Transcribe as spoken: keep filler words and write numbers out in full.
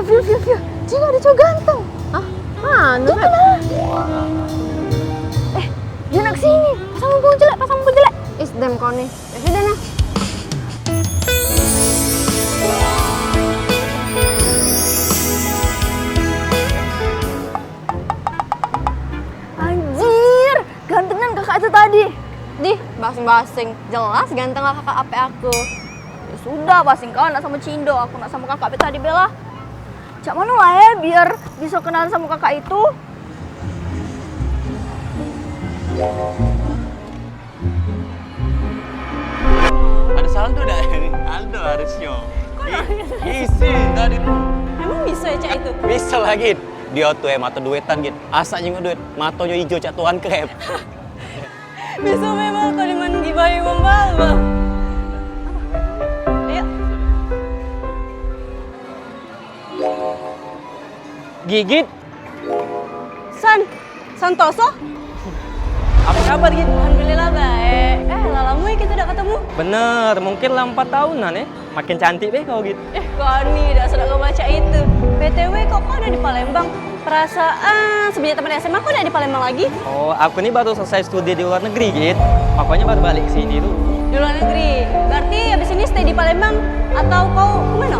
View, view, view. Cina ada cowok ganteng. Hah? Mana? Itu lah. Eh, dia nak kesini. Pasang mumpung jelek, pasang mumpung jelek. Is dem kau ni. Ya sudah nah. Anjir, gantengan kakak itu tadi. Dih, basing-basing. Jelas ganteng lah kakak apek aku. Ya sudah, basing kau nak sama Cindo, aku nak sama kakak apek tadi bela. Cak mana lah eh, biar bisa kenalan sama kakak itu. Ada salah tu dak? Ada harusnya. Isi tadi tu. Emang bisa ya cak itu? Bisa lah, Git. Dia tu eh mato duitan, Git. Asak jenguk duit, matonyo ijo cak tuan krep. Bisa memang kau diman gibai membal, bah. Ayo. Gigit. San, Santoso? Apa kabar, Git? Alhamdulillah baik. Eh, lah lama ya kita dak ketemu. Bener, mungkin lah empat tahunan eh. Makin cantik be kau, Git. Eh, kau ni dak sudah kau baca itu. B T W, kok kau ada di Palembang? Perasaan semenjak teman S M A kau dak di Palembang lagi? Oh, aku ni baru selesai studi di luar negeri, Git. Makanya baru balik ke sini tu. Di luar negeri? Berarti habis ini stay di Palembang atau kau ke mana?